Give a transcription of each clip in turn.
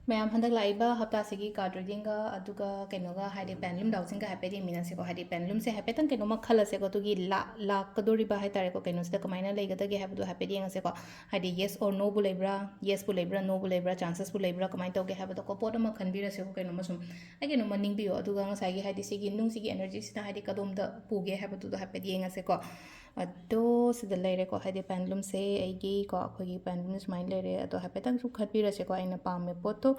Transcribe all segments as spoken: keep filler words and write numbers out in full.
ꯃꯌꯥꯝ, ꯍꯟꯗꯛ ꯂꯥꯛꯏꯕ ꯍꯞꯇꯥꯁꯤꯒꯤ card readingꯒ ꯑꯗꯨꯒ ꯀꯩꯅꯣꯒ, ꯍꯥꯏꯗꯤ pendulum ꯗꯥꯎꯁꯤꯡꯒ ꯍꯥꯏꯐꯦꯠ ꯌꯦꯡꯃꯤꯟꯅꯁꯤꯀꯣ꯫ ꯍꯥꯏꯗꯤ pendulumꯁꯦ ꯍꯥꯏꯐꯦꯠꯇꯪ ꯀꯩꯅꯣꯃ ꯈꯜꯂꯁꯦꯀꯣ, ꯑꯗꯨꯒꯤ ꯂꯥꯛ-, ꯂꯥꯛꯀꯗꯣꯔꯤꯕ ꯍꯥꯏ ꯇꯥꯔꯦꯀꯣ, ꯀꯩꯅꯣꯁꯤꯗ ꯀꯃꯥꯏꯅ ꯂꯩꯒꯗꯒꯦ ꯍꯥꯏꯕꯗꯣ ꯍꯥꯏꯐꯦꯠ ꯌꯦꯡꯉꯁꯦꯀꯣ꯫ ꯍꯥꯏꯗꯤ yes or noꯕꯨ ꯂꯩꯕ꯭ꯔꯥ, yesꯄꯨ ꯂꯩꯕ꯭ꯔꯥ, noꯕꯨ ꯂꯩꯕ꯭ꯔꯥ, chancesꯄꯨ ꯂꯩꯕ꯭ꯔꯥ, ꯀꯃꯥꯏꯅ ꯇꯧꯒꯦ ꯍꯥꯏꯕꯗꯣꯀꯣ꯫ ꯄꯣꯠ ꯑꯃ ꯈꯟꯕꯤꯔꯁꯦꯀꯣ, ꯀꯩꯅꯣꯃ ꯁꯨꯝ, ꯑꯩ ꯀꯩꯅꯣꯃ ꯅꯤꯡꯕꯤꯌꯣ꯫ ꯑꯗꯨꯒ ꯉꯁꯥꯏꯒꯤ ꯍꯥꯏꯗꯤ ꯁꯤꯒꯤ ꯅꯨꯡꯁꯤꯒꯤ energyꯁꯤꯅ ꯍꯥꯏꯗꯤ ꯀꯗꯣꯝꯗ ꯄꯨꯒꯦ ꯍꯥꯏꯕꯗꯨꯗꯣ ꯍꯥꯏꯐꯦꯠ ꯌꯦꯡꯉꯁꯦꯀꯣ꯫ ꯑꯗꯣ ꯁꯤꯗ ꯂꯩꯔꯦꯀꯣ, ꯍꯥꯏꯗꯤ pendulumꯁꯦ ꯑꯩꯒꯤ ꯀꯣ, ꯑꯩꯈꯣꯏꯒꯤ pendulum ꯁꯨꯃꯥꯏꯅ ꯂꯩꯔꯦ꯫ ꯑꯗꯣ ꯍꯥꯏꯐꯦꯠꯇꯪꯁꯨ ꯈꯟꯕꯤꯔꯁꯦꯀꯣ, ꯑꯩꯅ ꯄꯥꯝꯃꯦ ꯄꯣꯠꯇꯣ,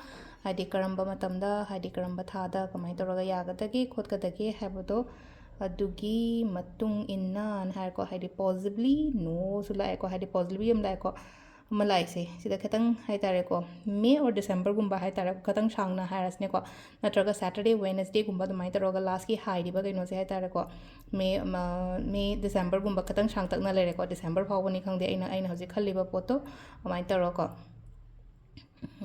ꯍꯥꯏꯗꯤ ꯀꯔꯝꯕ ꯃꯇꯝꯗ, ꯍꯥꯏꯗꯤ ꯀꯔꯝꯕ ꯊꯥꯗ ꯀꯃꯥꯏꯅ ꯇꯧꯔꯒ ꯌꯥꯒꯗꯒꯦ ꯈꯣꯠꯀꯗꯒꯦ ꯍꯥꯏꯕꯗꯣ꯫ ꯑꯗꯨꯒꯤ ꯃꯇꯨꯡ ꯏꯟꯅ ꯍꯥꯏꯔꯦꯀꯣ, ꯍꯥꯏꯗꯤ possibly noꯁꯨ ꯂꯥꯛꯑꯦꯀꯣ, ꯍꯥꯏꯗꯤ possibly ꯑꯃ ꯂꯥꯛꯑꯦꯀꯣ꯫ ꯑꯃ ꯂꯥꯛꯏꯁꯦ ꯁꯤꯗ ꯈꯤꯇꯪ ꯍꯥꯏ ꯇꯥꯔꯦꯀꯣ, May or Decemberꯒꯨꯝꯕ ꯍꯥꯏ ꯇꯥꯔꯦ, ꯈꯤꯇꯪ ꯁꯥꯡꯅ ꯍꯥꯏꯔꯁꯤꯅꯦꯀꯣ, ꯅꯠꯇ꯭ꯔꯒ Saturday, Wednesdayꯒꯨꯝꯕ ꯑꯗꯨꯃꯥꯏꯅ ꯇꯧꯔꯒ lastꯀꯤ ꯍꯥꯏꯔꯤꯕ ꯀꯩꯅꯣꯁꯦ ꯍꯥꯏ ꯇꯥꯔꯦꯀꯣ, May, ꯑꯃ, May, Decemberꯒꯨꯝꯕ ꯈꯤꯇꯪ ꯁꯥꯡꯇꯛꯅ ꯂꯩꯔꯦꯀꯣ, December ꯐꯥꯎꯕꯅꯤ ꯈꯪꯗꯦ, ꯑꯩꯅ, ꯑꯩꯅ ꯍꯧꯖꯤꯛ ꯈꯜꯂꯤꯕ ꯄꯣꯠꯇꯣ ꯑꯗꯨꯃꯥꯏꯅ ꯇꯧꯔꯒꯀꯣ꯫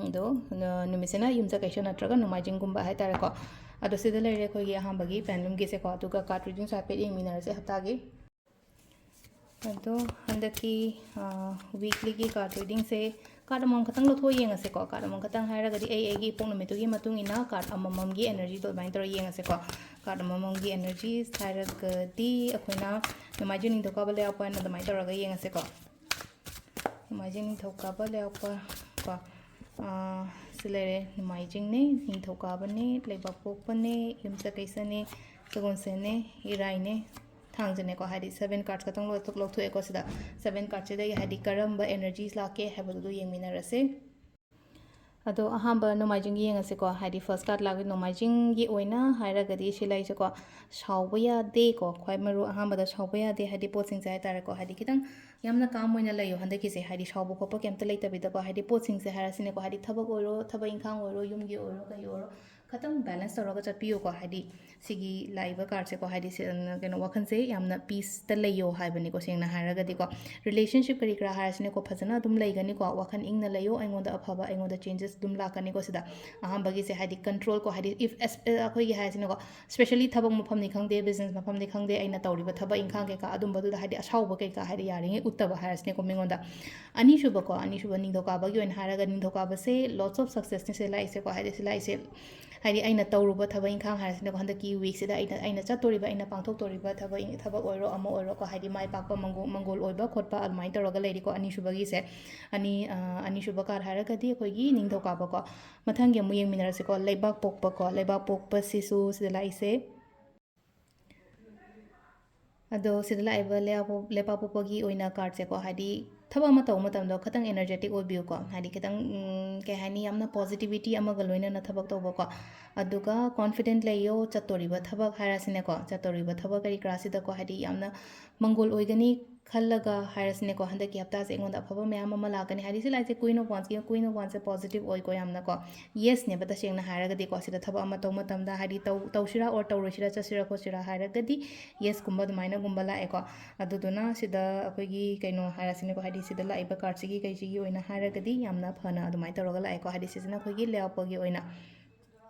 ꯑꯗꯣ ꯅ-, ꯅꯨꯃꯤꯠꯁꯤꯅ ꯌꯨꯝꯁꯀꯩꯁ ꯅꯠꯇ꯭ꯔꯒ ꯅꯣꯡꯃꯥꯏꯖꯤꯡꯒꯨꯝꯕ ꯍꯥꯏ ꯇꯥꯔꯦꯀꯣ꯫ ꯑꯗꯣ ꯁꯤꯗ ꯂꯩꯔꯦ ꯑꯩꯈꯣꯏꯒꯤ ꯑꯍꯥꯟꯕꯒꯤ pendulumꯒꯤꯁꯦꯀꯣ, ꯑꯗꯨꯒ card readingꯁꯨ ꯍꯥꯏꯐꯦꯠ ꯌꯦꯡꯃꯤꯟꯅꯔꯁꯦ ꯍꯞꯇꯥꯒꯤ꯫ ꯑꯗꯣ ꯍꯟꯗꯛꯀꯤ, ꯑ, weeklyꯒꯤ card readingꯁꯦ card ꯑꯃꯃꯝ ꯈꯛꯇꯪ ꯂꯧꯊꯣꯛꯑ ꯌꯦꯡꯉꯁꯦꯀꯣ꯫ Card ꯑꯃꯃꯝ ꯈꯛꯇꯪ ꯍꯥꯏꯔꯒꯗꯤ ꯑꯩ ꯑꯩꯒꯤ ꯏꯄꯣꯛ ꯅꯨꯃꯤꯠꯇꯨꯒꯤ ꯃꯇꯨꯡ ꯏꯟꯅ card ꯑꯃꯃꯝꯒꯤ energyꯗꯣ ꯑꯗꯨꯃꯥꯏꯅ ꯇꯧꯔꯒ ꯌꯦꯡꯉꯁꯦꯀꯣ꯫ Card ꯑꯃꯃꯝꯒꯤ energies ꯍꯥꯏꯔꯒꯗꯤ ꯑꯩꯈꯣꯏꯅ ꯅꯣꯡꯃꯥꯏꯖꯤꯡ, ꯅꯤꯡꯊꯧꯀꯥꯕ, ꯂꯩꯕꯥꯛꯄꯣꯛꯄ ꯍꯥꯏꯅ ꯑꯗꯨꯃꯥꯏꯅ ꯇꯧꯔꯒ ꯌꯦꯡꯉꯁꯦꯀꯣ꯫ ꯅꯣꯡꯃꯥꯏꯖꯤꯡ, ꯅꯤꯡꯊꯧꯀꯥꯕ, ꯂꯩꯕꯥꯛꯄꯣꯛꯄ ꯀꯣ꯫ ꯑꯥ, ꯁꯤ ꯂꯩꯔꯦ, ꯅꯣꯡꯃꯥꯏꯖꯤꯡꯅꯦ, ꯅꯤꯡꯊꯧꯀꯥꯕꯅꯦ, ꯂꯩꯕꯥꯛꯄꯣꯛꯄꯅꯦ, ꯌꯨꯝꯁꯀꯩꯁꯅꯦ, ꯁꯒꯣꯜꯁꯦꯟꯅꯦ, ꯏꯔꯥꯏꯅꯦ, ꯊꯥꯡꯖꯅꯦꯀꯣ꯫ ꯍꯥꯏꯗꯤ seven cardꯁ ꯈꯛꯇꯪ ꯂꯧꯊꯣꯛ-, ꯂꯧꯊꯣꯛꯑꯦꯀꯣ ꯁꯤꯗ꯫ Seven cardꯁꯤꯗꯒꯤ ꯍꯥꯏꯗꯤ ꯀꯔꯝꯕ energies ꯂꯥꯛꯀꯦ ꯍꯥꯏꯕꯗꯨꯗꯣ ꯌꯦꯡꯃꯤꯟꯅꯔꯁꯦ꯫ ꯑꯗꯣ ꯑꯍꯥꯟꯕ ꯅꯣꯡꯃꯥꯏꯖꯤꯡꯒꯤ ꯌꯦꯡꯉꯁꯤꯀꯣ꯫ ꯍꯥꯏꯗꯤ first card ꯂꯥꯛꯄ ꯅꯣꯡꯃꯥꯏꯖꯤꯡꯒꯤ ꯑꯣꯏꯅ ꯍꯥꯏꯔꯒꯗꯤ ꯁꯤ ꯂꯩꯁꯦꯀꯣ, ꯁꯥꯎꯕ ꯌꯥꯗꯦꯀꯣ꯫ ꯈ꯭ꯋꯥꯏ ꯃꯔꯨ ꯑꯍꯥꯟꯕꯗ ꯁꯥꯎꯕ ꯌꯥꯗꯦ, ꯍꯥꯏꯗꯤ ꯄꯣꯠꯁꯤꯡꯁꯦ ꯍꯥꯏ ꯇꯥꯔꯦꯀꯣ꯫ ꯍꯥꯏꯗꯤ ꯈꯤꯇꯪ ꯌꯥꯝꯅ calm ꯑꯣꯏꯅ ꯂꯩꯌꯣ ꯍꯟꯗꯛꯀꯤꯁꯦ, ꯍꯥꯏꯗꯤ ꯁꯥꯎꯕ ꯈꯣꯠꯄ ꯀꯩꯝꯇ ꯂꯩꯇꯕꯤꯗꯀꯣ꯫ ꯍꯥꯏꯗꯤ ꯄꯣꯠꯁꯤꯡꯁꯦ ꯍꯥꯏꯔꯁꯤꯅꯦꯀꯣ, ꯍꯥꯏꯗꯤ ꯊꯕꯛ ꯑꯣꯏꯔꯣ, ꯊꯕꯛ ꯏꯪꯈꯥꯡ ꯑꯣꯏꯔꯣ, ꯌꯨꯝꯒꯤ ꯑꯣꯏꯔꯣ, ꯀꯩ ꯑꯣꯏꯔꯣ, ꯈꯇꯪ ꯕꯦꯂꯦꯟꯁ ꯇꯧꯔꯒ ꯆꯠꯄꯤꯌꯨꯀꯣ꯫ ꯍꯥꯏꯗꯤ ꯁꯤꯒꯤ ꯂꯥꯛꯏꯕ ꯀꯥꯔꯠꯁꯦꯀꯣ, ꯍꯥꯏꯗꯤ ꯁꯤ, ꯀꯩꯅꯣ, ꯋꯥꯈꯜꯁꯦ ꯌꯥꯝꯅ ꯄꯤꯁꯇ ꯂꯩꯌꯣ ꯍꯥꯏꯕꯅꯤꯀꯣ, ꯁꯦꯡꯅ ꯍꯥꯏꯔꯒꯗꯤꯀꯣ꯫ ꯔꯤꯂꯦꯁꯟꯁꯤꯞ ꯀꯔꯤ ꯀꯔꯥ ꯍꯥꯏꯔꯁꯤꯅꯦꯀꯣ, ꯐꯖꯅ ꯑꯗꯨꯝ ꯂꯩꯒꯅꯤꯀꯣ꯫ ꯋꯥꯈꯜ ꯏꯪꯅ ꯂꯩꯌꯣ, ꯑꯩꯉꯣꯟꯗ ꯑꯐꯕ, ꯑꯩꯉꯣꯟꯗ ꯆꯦꯟꯖꯦꯁ ꯑꯗꯨꯝ ꯂꯥꯛꯀꯅꯤꯀꯣ꯫ ꯁꯤꯗ ꯑꯍꯥꯟꯕꯒꯤꯁꯦ ꯍꯥꯏꯗꯤ ꯀꯟꯇ꯭ꯔꯣꯜ ꯀꯣ, ꯍꯥꯏꯗꯤ ꯏꯐ ꯑꯩꯈꯣꯏꯒꯤ ꯍꯥꯏꯔꯁꯤꯅꯦꯀꯣ, ꯁ꯭ꯄꯦꯁꯦꯜꯂꯤ ꯊꯕꯛ ꯃꯐꯝꯅꯤ ꯈꯪꯗꯦ, ꯕꯤꯖꯤꯅꯦꯁ ꯃꯐꯝꯅꯤ ꯈꯪꯗꯦ, ꯑꯩꯅ ꯇꯧꯔꯤꯕ ꯊꯕꯛ ꯏꯪꯈꯥꯡ ꯀꯩꯀꯥ ꯑꯗꯨꯝꯕꯗꯨꯗ ꯍꯥꯏꯗꯤ ꯑꯁꯥꯎꯕ ꯀꯩꯀꯥ ꯍꯥꯏꯗꯤ ꯌꯥꯔꯤꯉꯩ ꯎꯠꯇꯕ ꯍꯥꯏꯔꯁꯤꯅꯦꯀꯣ ꯃꯤꯉꯣꯟꯗ꯫ ꯑꯅꯤꯁꯨꯕꯀꯣ, ꯑꯅꯤꯁꯨꯕ ꯅꯤꯡꯊꯧꯀꯥꯕꯒꯤ ꯑꯣꯏꯅ ꯍꯥꯏꯔꯒ, ꯅꯤꯡꯊꯧꯀꯥꯕꯁꯦ lots of successꯅꯦ ꯁꯤ ꯂꯥꯛꯏꯁꯦꯀꯣ꯫ ꯍꯥꯏꯗꯤ ꯁꯤ ꯂꯥꯛꯏꯁꯦ, ꯍꯥꯏꯗꯤ ꯑꯩꯅ ꯇꯧꯔꯨꯕ ꯊꯕꯛ ꯏꯪꯈꯥꯡ ꯍꯥꯏꯔꯁꯤꯅꯀꯣ, ꯍꯟꯗꯛꯀꯤ ꯋꯤꯛꯁꯤꯗ ꯑꯩꯅ, ꯑꯩꯅ ꯆꯠꯇꯣꯔꯤꯕ, ꯑꯩꯅ ꯄꯥꯡꯊꯣꯛꯇꯣꯔꯤꯕ ꯊꯕꯛ ꯏꯪ-, ꯊꯕꯛ ꯑꯣꯏꯔꯣ, ꯑꯃ ꯑꯣꯏꯔꯣꯀꯣ, ꯍꯥꯏꯗꯤ ꯃꯥꯏ ꯄꯥꯛꯄ, ꯃꯪꯒꯣ-, ꯃꯪꯒꯣꯜ ꯑꯣꯏꯕ ꯈꯣꯠꯄ ꯑꯗꯨꯃꯥꯏꯅ ꯇꯧꯔꯒ ꯂꯩꯔꯤꯀꯣ꯫ ꯑꯅꯤꯁꯨꯕꯒꯤꯁꯦ, ꯑꯅꯤ, ꯑ, ꯑꯅꯤꯁꯨꯕ ꯀꯥꯔꯠ ꯍꯥꯏꯔꯒꯗꯤ ꯑꯩꯈꯣꯏꯒꯤ ꯅꯤꯡꯊꯧꯀꯥꯕꯀꯣ꯫ ꯃꯊꯪꯒꯤ ꯑꯃꯨꯛ ꯌꯦꯡꯃꯤꯟꯅꯔꯁꯤꯀꯣ, ꯂꯩꯕꯥꯛ ꯄꯣꯛꯄꯀꯣ, ꯂꯩꯕꯥꯛ ꯄꯣꯛꯄꯁꯤꯁꯨ ꯁꯤꯗ ꯂꯥꯛꯏꯁꯦ꯫ ꯑꯗꯣ ꯁꯤꯗ ꯂꯥꯛꯏꯕ ꯂꯩꯕꯥꯛꯄꯣꯛ-, ꯂꯩꯕꯥꯛꯄꯣꯛꯄꯒꯤ ꯑꯣꯏꯅ ꯀꯥꯔꯠꯁꯦꯀꯣ, ꯍꯥꯏꯗꯤ ꯊꯕꯛ ꯑꯃ ꯇꯧꯕ ꯃꯇꯝꯗ ꯈꯤꯇꯪ ꯑꯦꯅꯔꯖꯦꯇꯤꯛ ꯑꯣꯏꯕꯤꯌꯨꯀꯣ꯫ ꯍꯥꯏꯗꯤ ꯈꯤꯇꯪ, ꯎꯝ, ꯀꯩ ꯍꯥꯏꯅꯤ, ꯌꯥꯝꯅ ꯄꯣꯖꯤꯇꯤꯕꯤꯇꯤ ꯑꯃꯒ ꯂꯣꯏꯅꯅ ꯊꯕꯛ ꯇꯧꯕꯀꯣ꯫ ꯑꯗꯨꯒ ꯀꯣꯟꯐꯤꯗꯦꯟ ꯂꯩꯌꯣ, ꯆꯠꯇꯣꯔꯤꯕ ꯊꯕꯛ ꯍꯥꯏꯔꯁꯤꯅꯦꯀꯣ, ꯆꯠꯇꯣꯔꯤꯕ ꯊꯕꯛ ꯀꯔꯤ ꯀꯔꯥꯁꯤꯗꯀꯣ, ꯍꯥꯏꯗꯤ ꯌꯥꯝꯅ ꯃꯪꯒꯣꯜ ꯑꯣꯏꯒꯅꯤ ꯈꯜꯂꯒ ꯍꯥꯏꯔꯁꯤꯅꯦꯀꯣ, ꯍꯟꯗꯛꯀꯤ ꯍꯞꯇꯥꯁꯦ ꯑꯩꯉꯣꯟꯗ ꯑꯐꯕ ꯃꯌꯥꯝ ꯑꯃ ꯂꯥꯛꯀꯅꯤ꯫ ꯍꯥꯏꯗꯤ ꯁꯤ ꯂꯥꯛꯏꯁꯦ Queen of Wandsꯀꯤ, Queen of Wandsꯁꯦ ꯄꯣꯖꯤꯇꯤꯕ ꯑꯣꯏꯀꯣ ꯌꯥꯝꯅꯀꯣ꯫ ꯌꯦꯁꯅꯦꯕ ꯇꯁꯦꯡꯅ ꯍꯥꯏꯔꯒꯗꯤꯀꯣ, ꯁꯤꯗ ꯊꯕꯛ ꯑꯃ ꯇꯧꯕ ꯃꯇꯝꯗ ꯍꯥꯏꯗꯤ ꯇꯧ-, ꯇꯧꯁꯤꯔꯥ or ꯇꯧꯔꯣꯏꯁꯤꯔꯥ, ꯆꯠꯁꯤꯔꯥ ꯈꯣꯠꯁꯤꯔꯥ ꯍꯥꯏꯔꯒꯗꯤ ꯌꯦꯁꯀꯨꯝꯕ ꯑꯗꯨꯃꯥꯏꯅꯒꯨꯝꯕ ꯂꯥꯛꯑꯦꯀꯣ꯫ ꯑꯗꯨꯗꯨꯅ ꯁꯤꯗ ꯑꯩꯈꯣꯏꯒꯤ ꯀꯩꯅꯣ ꯍꯥꯏꯔꯁꯤꯅꯦꯀꯣ, ꯍꯥꯏꯗꯤ ꯁꯤꯗ ꯂꯥꯛꯏꯕ ꯀꯥꯔꯠꯁꯤꯒꯤ ꯀꯩꯁꯤꯒꯤ ꯑꯣꯏꯅ ꯍꯥꯏꯔꯒꯗꯤ ꯌꯥꯝꯅ ꯐꯅ ꯑꯗꯨꯃꯥꯏꯅ ꯇꯧꯔꯒ ꯂꯥꯛꯑꯦꯀꯣ꯫ ꯍꯥꯏꯗꯤ ꯁꯤꯁꯤꯅ ꯑꯩꯈꯣꯏꯒꯤ ꯂꯩꯕꯥꯛꯄꯣꯛꯄꯒꯤ ꯑꯣꯏꯅ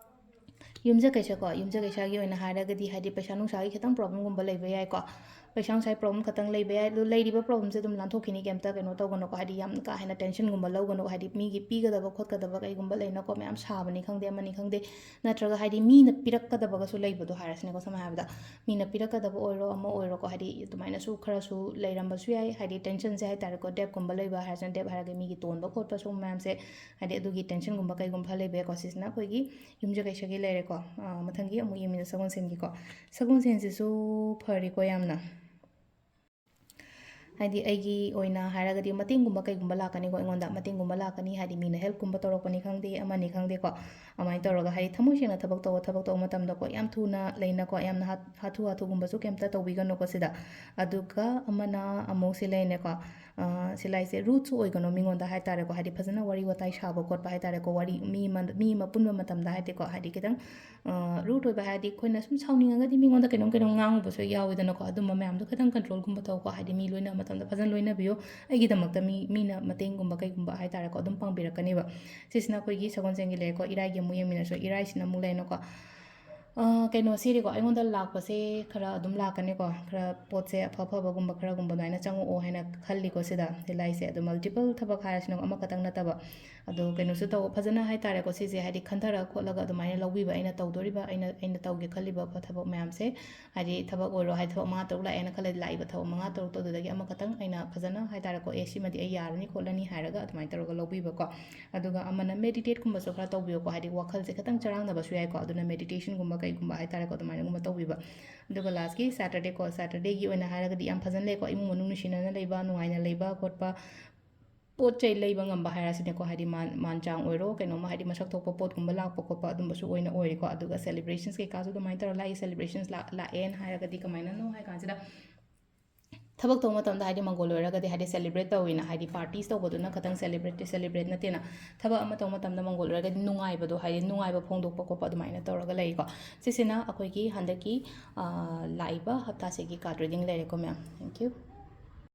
ꯌꯨꯝꯖꯀꯩꯁꯀꯣ, ꯌꯨꯝꯖꯀꯩꯁꯒꯤ ꯑꯣꯏꯅ ꯍꯥꯏꯔꯒꯗꯤ ꯍꯥꯏꯗꯤ ꯄꯩꯁꯥ ꯅꯨꯡꯁꯥꯒꯤ ꯈꯤꯇꯪ ꯄ꯭ꯔꯣꯕ꯭ꯂꯦꯝꯒꯨꯝꯕ ꯂꯩꯕ ꯌꯥꯏꯀꯣ꯫ ꯄꯩꯁꯥ ꯅꯨꯡꯁꯥꯒꯤ ꯄ꯭ꯔꯣꯕ꯭ꯂꯦꯝ ꯈꯛꯇꯪ ꯂꯩꯕ ꯌꯥꯏ꯫ ꯑꯗꯨ ꯂꯩꯔꯤꯕ ꯄ꯭ꯔꯣꯕ꯭ꯂꯦꯝꯁꯦ ꯑꯗꯨꯝ ꯂꯥꯟꯊꯣꯛꯈꯤꯅꯤ, ꯀꯩꯝꯇ ꯀꯩꯅꯣ ꯇꯧꯒꯅꯨꯀꯣ꯫ ꯍꯥꯏꯗꯤ ꯌꯥꯝ ꯀꯥ ꯍꯦꯟꯅ ꯇꯦꯟꯁꯟꯒꯨꯝꯕ ꯂꯧꯒꯅꯨ꯫ ꯍꯥꯏꯗꯤ ꯃꯤꯒꯤ ꯄꯤꯒꯗꯕ ꯈꯣꯠꯀꯗꯕ ꯀꯩꯒꯨꯝꯕ ꯂꯩꯅꯀꯣ, ꯃꯌꯥꯝ ꯁꯥꯕꯅꯤ ꯈꯪꯗꯦ, ꯑꯃꯅꯤ ꯈꯪꯗꯦ, ꯅꯠꯇ꯭ꯔꯒ ꯍꯥꯏꯗꯤ ꯃꯤꯅ ꯄꯤꯔꯛꯀꯗꯕꯒꯁꯨ ꯂꯩꯕꯗꯣ ꯍꯥꯏꯔꯁꯤꯅꯦꯀꯣ꯫ ꯁꯝꯅ ꯍꯥꯏꯔꯕꯗ ꯃꯤꯅ ꯄꯤꯔꯛꯀꯗꯕ ꯑꯣꯏꯔꯣ, ꯑꯃ ꯑꯣꯏꯔꯣꯀꯣ, ꯍꯥꯏꯗꯤ ꯑꯗꯨꯃꯥꯏꯅꯁꯨ ꯈꯔꯁꯨ ꯂꯩꯔꯝꯕꯁꯨ ꯌꯥꯏ꯫ ꯍꯥꯏꯗꯤ ꯇꯦꯟꯁꯟꯁꯦ ꯍꯥꯏꯇꯥꯔꯦꯀꯣ, ꯗꯦꯞꯀꯨꯝꯕ ꯂꯩꯕ ꯍꯥꯏꯔꯁꯤꯅ, ꯗꯦꯞ ꯍꯥꯏꯔꯒ ꯃꯤꯒꯤ ꯇꯣꯟꯕ ꯈꯣꯠꯄ ꯁꯨꯝ ꯃꯌꯥꯝꯁꯦ, ꯍꯥꯏꯗꯤ ꯑꯗꯨꯒꯤ ꯇꯦꯟꯁꯟꯒꯨꯝꯕ ꯀꯩꯒꯨꯝꯕ ꯈꯔ ꯂꯩꯕ ꯌꯥꯏꯀꯣ꯫ ꯁꯤꯁꯤꯅ ꯑꯩꯈꯣꯏꯒꯤ ꯌꯨꯝꯖꯀꯩꯁꯒꯤ ꯂꯩꯔꯦꯀꯣ꯫ ꯑꯥ, ꯃꯊꯪꯒꯤ ꯑꯃꯨꯛ ꯌꯦꯡꯃꯤꯟꯅ ꯁꯒꯣꯜꯁꯦꯟꯒꯤꯀꯣ꯫ ꯁꯒꯣꯜꯁꯦꯟꯁꯤꯁꯨ ꯐꯔꯤꯀꯣ ꯌꯥꯝꯅ꯫ ꯍꯥꯏꯗꯤ ꯑꯩꯒꯤ ꯑꯣꯏꯅ ꯍꯥꯏꯔꯒꯗꯤ ꯃꯇꯦꯡꯒꯨꯝꯕ ꯀꯩꯒꯨꯝꯕ ꯂꯥꯛꯀꯅꯤꯀꯣ ꯑꯩꯉꯣꯟꯗ, ꯃꯇꯦꯡꯒꯨꯝꯕ ꯂꯥꯛꯀꯅꯤ꯫ ꯍꯥꯏꯗꯤ ꯃꯤꯅ ꯍꯦꯜꯞꯀꯨꯝꯕ ꯇꯧꯔꯛꯄꯅꯤ ꯈꯪꯗꯦ, ꯑꯃꯅꯤ ꯈꯪꯗꯦꯀꯣ, ꯑꯗꯨꯃꯥꯏꯅ ꯇꯧꯔꯒ ꯍꯥꯏꯗꯤ ꯊꯃꯣꯏ ꯁꯦꯡꯅ ꯊꯕꯛ ꯇꯧꯕ, ꯊꯕꯛ ꯇꯧꯕ ꯃꯇꯝꯗꯀꯣ ꯌꯥꯝ ꯊꯨꯅ ꯂꯩꯅꯀꯣ, ꯌꯥꯝꯅ ꯍꯥ-, ꯍꯥꯊꯨ ꯍꯥꯊꯨꯒꯨꯝꯕꯁꯨ ꯀꯩꯝꯇ ꯇꯧꯕꯤꯒꯅꯨꯀꯣ ꯁꯤꯗ꯫ ꯑꯗꯨꯒ ꯑꯃꯅ ꯑꯃꯨꯛ ꯁꯤ ꯂꯩꯅꯦꯀꯣ, ꯁꯤꯂꯥꯏꯁꯦ ꯔꯨꯗꯁꯨ ꯑꯣꯏꯒꯅꯣ ꯃꯤꯉꯣꯟꯗ ꯍꯥꯏ ꯇꯥꯔꯦꯀꯣ, ꯍꯥꯏꯗꯤ ꯐꯖꯅ ꯋꯥꯔꯤ ꯋꯥꯇꯥꯏ ꯁꯥꯕ ꯈꯣꯠꯄ ꯍꯥꯏ ꯇꯥꯔꯦꯀꯣ, ꯋꯥꯔꯤ ꯃꯤ ꯑꯃ ꯃꯤ ꯑꯃ ꯄꯨꯟꯕ ꯃꯇꯝꯗ ꯍꯥꯏꯗꯤꯀꯣ, ꯍꯥꯏꯗꯤ ꯈꯤꯇꯪ ꯔꯨꯗ ꯑꯣꯏꯕ ꯍꯥꯏꯔꯗꯤ ꯑꯩꯈꯣꯏꯅ ꯁꯨꯝ ꯁꯥꯎꯅꯤꯡꯉꯒꯗꯤ ꯃꯤꯉꯣꯟꯗ ꯀꯩꯅꯣꯝ ꯀꯩꯅꯣꯝ ꯉꯥꯡꯉꯨꯕꯁꯨ ꯌꯥꯎꯋꯤꯗꯅꯀꯣ, ꯑꯗꯨꯝꯕ ꯃꯌꯥꯝꯗꯣ ꯈꯤꯇꯪ ꯀꯟꯇ꯭ꯔꯣꯜꯒꯨꯝꯕ ꯇꯧꯀꯣ, ꯍꯥꯏꯗꯤ ꯃꯤ ꯂꯣꯏꯅꯕ ꯃꯇꯝꯗ ꯐꯖꯅ ꯂꯣꯏꯅꯕꯤꯌꯨ꯫ ꯑꯩꯒꯤꯗꯃꯛꯇ ꯃꯤ ꯃꯤꯅ ꯃꯇꯦꯡꯒꯨꯝꯕ ꯀꯩꯒꯨꯝꯕ ꯍꯥꯏ ꯇꯥꯔꯦꯀꯣ ꯑꯗꯨꯝ ꯄꯥꯡꯕꯤꯔꯛꯀꯅꯦꯕ꯫ ꯁꯤꯁꯤꯅ ꯑꯩꯈꯣꯏꯒꯤ ꯁꯒꯣꯜꯁꯦꯟꯒꯤ ꯂꯩꯔꯦꯀꯣ, ꯏꯔꯥꯏꯒꯤ ꯑꯃꯨꯛ ꯌꯦꯡꯃꯤꯟꯅꯔꯁꯨ, ꯏꯔꯥꯏꯁꯤꯅ ꯑꯃꯨꯛ ꯂꯩꯔꯦꯅꯀꯣ꯫ ꯀꯩꯅꯣ ꯁꯤꯗꯤꯀꯣ ꯑꯩꯉꯣꯟꯗ ꯂꯥꯛꯄꯁꯦ ꯈꯔ ꯑꯗꯨꯝ ꯂꯥꯛꯀꯅꯤꯀꯣ, ꯈꯔ ꯄꯣꯠꯁꯦ ꯑꯐ ꯑꯐꯕꯒꯨꯝꯕ ꯈꯔꯒꯨꯝꯕ ꯑꯗꯨꯃꯥꯏꯅ ꯆꯪꯉꯛꯑꯣ ꯍꯥꯏꯅ ꯈꯜꯂꯤꯀꯣ ꯁꯤꯗ ꯁꯤꯂꯥꯏꯁꯦ꯫ ꯑꯗꯣ ꯃꯜꯇꯤꯄꯜ ꯊꯕꯛ ꯍꯥꯏꯔꯁꯤꯅ ꯑꯃꯈꯛꯇꯪ ꯅꯠꯇꯕ, ꯑꯗꯣ ꯀꯩꯅꯣꯁꯨ ꯇꯧ ꯐꯖꯅ ꯍꯥꯏ ꯇꯥꯔꯦꯀꯣ, ꯁꯤꯁꯦ ꯍꯥꯏꯗꯤ ꯈꯟꯊꯔ ꯈꯣꯠꯂꯒ ꯑꯗꯨꯃꯥꯏꯅ ꯂꯧꯕꯤꯕ, ꯑꯩꯅ ꯇꯧꯗꯣꯔꯤꯕ ꯑꯩꯅ ꯑꯩꯅ ꯇꯧꯒꯦ ꯈꯜꯂꯤꯕ ꯊꯕꯛ ꯃꯌꯥꯝꯁꯦ꯫ ꯍꯥꯏꯗꯤ ꯊꯕꯛ ꯑꯣꯏꯔꯣ, ꯍꯥꯏꯗꯤ ꯊꯕꯛ ꯃꯉꯥ ꯇꯔꯨꯛ ꯂꯥꯛꯑꯦꯅ ꯈꯜꯂꯗꯤ, ꯂꯥꯛꯏꯕ ꯊꯕꯛ ꯃꯉꯥ ꯇꯔꯨꯛꯇꯣ ꯑꯗꯨꯗꯒꯤ ꯑꯃꯈꯛꯇꯪ ꯑꯩꯅ ꯐꯖꯅ ꯍꯥꯏ ꯇꯥꯔꯦꯀꯣ, ꯑꯦ ꯁꯤꯃꯗꯤ ꯑꯩ ꯌꯥꯔꯅꯤ ꯈꯣꯠꯂꯅꯤ ꯍꯥꯏꯔꯒ ꯑꯗꯨꯃꯥꯏꯅ ꯇꯧꯔꯒ ꯂꯧꯕꯤꯕꯀꯣ꯫ ꯑꯗꯨꯒ ꯑꯃꯅ ꯃꯦꯗꯤꯇꯦꯠꯀꯨꯝꯕꯁꯨ ꯈꯔ ꯇꯧꯕꯤꯌꯨꯀꯣ, ꯍꯥꯏꯗꯤ ꯋꯥꯈꯜꯁꯦ ꯈꯤꯇꯪ ꯆꯔꯥꯡꯅꯕꯁꯨ ꯌꯥꯏꯀꯣ, ꯑꯗꯨꯅ ꯃꯦꯗꯤꯇꯦꯁꯟꯒꯨꯝꯕ ꯀꯩꯒꯨꯝꯕ ꯍꯥꯏ ꯇꯥꯔꯦꯀꯣ ꯑꯗꯨꯃꯥꯏꯅꯒꯨꯝꯕ ꯇꯧꯕꯤꯕ꯫ ꯑꯗꯨꯒ ꯂꯥꯁꯀꯤ ꯁꯦꯇꯔꯗꯦꯀꯣ, ꯁꯦꯇꯔꯗꯦꯒꯤ ꯑꯣꯏꯅ ꯍꯥꯏꯔꯒꯗꯤ ꯌꯥꯝ ꯐꯖꯅ ꯂꯩꯀꯣ, ꯏꯃꯨꯡ ꯃꯅꯨꯡ ꯅꯨꯡꯁꯤꯅꯅ ꯂꯩꯕ, ꯅꯨꯡꯉꯥꯏꯅ ꯂꯩꯕ ꯈꯣꯠꯄ, ꯄꯣꯠ ꯆꯩ ꯂꯩꯕ ꯉꯝꯕ ꯍꯥꯏꯔꯁꯤꯅꯦꯀꯣ, ꯍꯥꯏꯗꯤ ꯃꯥꯟ ꯃꯥꯟ ꯆꯥꯡ ꯑꯣꯏꯔꯣ, ꯀꯩꯅꯣꯝꯃ ꯍꯥꯏꯗꯤ ꯃꯁꯛ ꯊꯣꯛꯄ ꯄꯣꯠꯀꯨꯝꯕ ꯂꯥꯛꯄ ꯈꯣꯠꯄ ꯑꯗꯨꯝꯕꯁꯨ ꯑꯣꯏꯅ ꯑꯣꯏꯔꯦꯀꯣ꯫ ꯑꯗꯨꯒ ꯁꯦꯂꯦꯕ꯭ꯔꯦꯁꯟꯁ ꯀꯩꯀꯥꯁꯨ ꯑꯗꯨꯃꯥꯏꯅ ꯇꯧꯔ ꯂꯥꯛꯏ, ꯁꯦꯂꯦꯕ꯭ꯔꯦꯁꯟꯁ ꯂꯥꯛꯑꯦꯅ ꯍꯥꯏꯔꯒꯗꯤ ꯀꯃꯥꯏꯅꯅꯣ ꯍꯥꯏ ꯀꯥꯟꯁꯤꯗ, ꯊꯕꯛ ꯇꯧꯕ ꯃꯇꯝꯗ ꯍꯥꯏꯗꯤ ꯃꯪꯒꯣꯜ ꯑꯣꯏꯔꯒꯗꯤ ꯍꯥꯏꯗꯤ ꯁꯦꯂꯦꯕ꯭ꯔꯦꯠ ꯇꯧꯋꯤꯅ, ꯍꯥꯏꯗꯤ ꯄꯥꯔꯇꯤꯁ ꯇꯧꯕꯗꯨꯅ ꯈꯇꯪ ꯁꯦꯂꯦꯕ꯭ꯔꯦꯠ ꯁꯦꯂꯦꯕ꯭ꯔꯦꯠ ꯅꯠꯇꯦꯅ꯫ ꯊꯕꯛ ꯑꯃ ꯇꯧꯕ ꯃꯇꯝꯗ ꯃꯪꯒꯣꯜ ꯑꯣꯏꯔꯒꯗꯤ ꯅꯨꯡꯉꯥꯏꯕꯗꯣ, ꯍꯥꯏꯗꯤ ꯅꯨꯡꯉꯥꯏꯕ ꯐꯣꯡꯗꯣꯛꯄ ꯈꯣꯠꯄ ꯑꯗꯨꯃꯥꯏꯅ ꯇꯧꯔꯒ ꯂꯩꯀꯣ꯫ ꯁꯤꯁꯤꯅ ꯑꯩꯈꯣꯏꯒꯤ ꯍꯟꯗꯛꯀꯤ ꯂꯥꯛꯏꯕ ꯍꯞꯇꯥꯁꯤꯒꯤ ꯀꯥꯔꯠ ꯔꯤꯗꯤꯡ ꯂꯩꯔꯦꯀꯣ ꯃꯌꯥꯝ꯫ Thank you꯫